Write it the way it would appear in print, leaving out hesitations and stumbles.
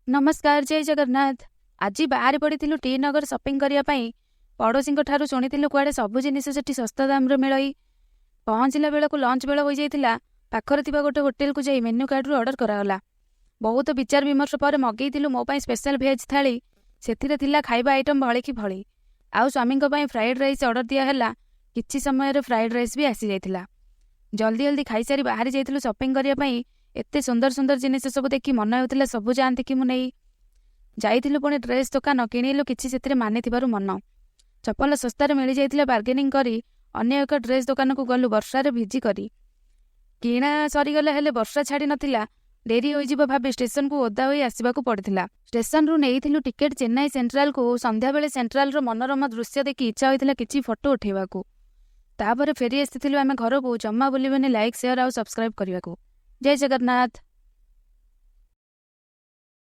ନମସ୍କାର, ଜୟ ଜଗନ୍ନାଥ। ଆଜି ବାହାରି ପଡ଼ିଥିଲୁ ଟି ନଗର ସପିଂ କରିବା ପାଇଁ। ପଡ଼ୋଶୀଙ୍କ ଠାରୁ ଶୁଣିଥିଲୁ କୁଆଡ଼େ ସବୁ ଜିନିଷ ସେଠି ଶସ୍ତା ଦାମରେ ମିଳଇ। ପହଞ୍ଚିଲା ବେଳକୁ ଲଞ୍ଚ ବେଳ ହୋଇଯାଇଥିଲା। ପାଖରେ ଥିବା ଗୋଟେ ହୋଟେଲକୁ ଯାଇ ମେନ୍ୟୁ କାର୍ଡ଼ରୁ ଅର୍ଡ଼ର କରାଗଲା। ବହୁତ ବିଚାର ବିମର୍ଶ ପରେ ମଗେଇଥିଲୁ ମୋ ପାଇଁ ସ୍ପେଶାଲ ଭେଜ୍ ଥାଳି। ସେଥିରେ ଥିଲା ଖାଇବା ଆଇଟମ୍ ଭଳିକି ଭଳି। ଆଉ ସ୍ୱାମୀଙ୍କ ପାଇଁ ଫ୍ରାଏଡ୍ ରାଇସ୍ ଅର୍ଡ଼ର ଦିଆହେଲା। କିଛି ସମୟରେ ଫ୍ରାଏଡ୍ ରାଇସ୍ ବି ଆସିଯାଇଥିଲା। ଜଲ୍ଦି ଜଲ୍ଦି ଖାଇସାରି ବାହାରି ଯାଇଥିଲୁ ସପିଂ କରିବା ପାଇଁ। ଏତେ ସୁନ୍ଦର ସୁନ୍ଦର ଜିନିଷ ସବୁ ଦେଖି ମନ ହେଉଥିଲା ସବୁ ଯାଆନ୍ତି କି ମୁଁ ନେଇ। ଯାଇଥିଲୁ ପୁଣି ଡ୍ରେସ୍ ଦୋକାନ, କିଣିଲୁ କିଛି ସେଥିରେ ମାନିଥିବାରୁ ମନ। ଚପଲ ଶସ୍ତାରେ ମିଳିଯାଇଥିଲା ବାର୍ଗେନିଂ କରି। ଅନ୍ୟ ଏକ ଡ୍ରେସ୍ ଦୋକାନକୁ ଗଲୁ ବର୍ଷାରେ ଭିଜି କରି। କିଣା ସରିଗଲା, ହେଲେ ବର୍ଷା ଛାଡ଼ି ନଥିଲା। ଡେରି ହୋଇଯିବ ଭାବି ଷ୍ଟେସନକୁ ଓଦା ହୋଇ ଆସିବାକୁ ପଡ଼ିଥିଲା। ଷ୍ଟେସନରୁ ନେଇଥିଲୁ ଟିକେଟ୍ ଚେନ୍ନାଇ ସେଣ୍ଟ୍ରାଲକୁ। ସନ୍ଧ୍ୟାବେଳେ ସେଣ୍ଟ୍ରାଲର ମନୋରମ ଦୃଶ୍ୟ ଦେଖି ଇଚ୍ଛା ହୋଇଥିଲା କିଛି ଫଟୋ ଉଠେଇବାକୁ। ତାପରେ ଫେରି ଆସିଥିଲୁ ଆମେ ଘରକୁ। ଜମା ଭୁଲିବେନି ଲାଇକ୍, ସେୟାର ଆଉ ସବସ୍କ୍ରାଇବ୍ କରିବାକୁ। ଜୟ ଜଗନ୍ନାଥ।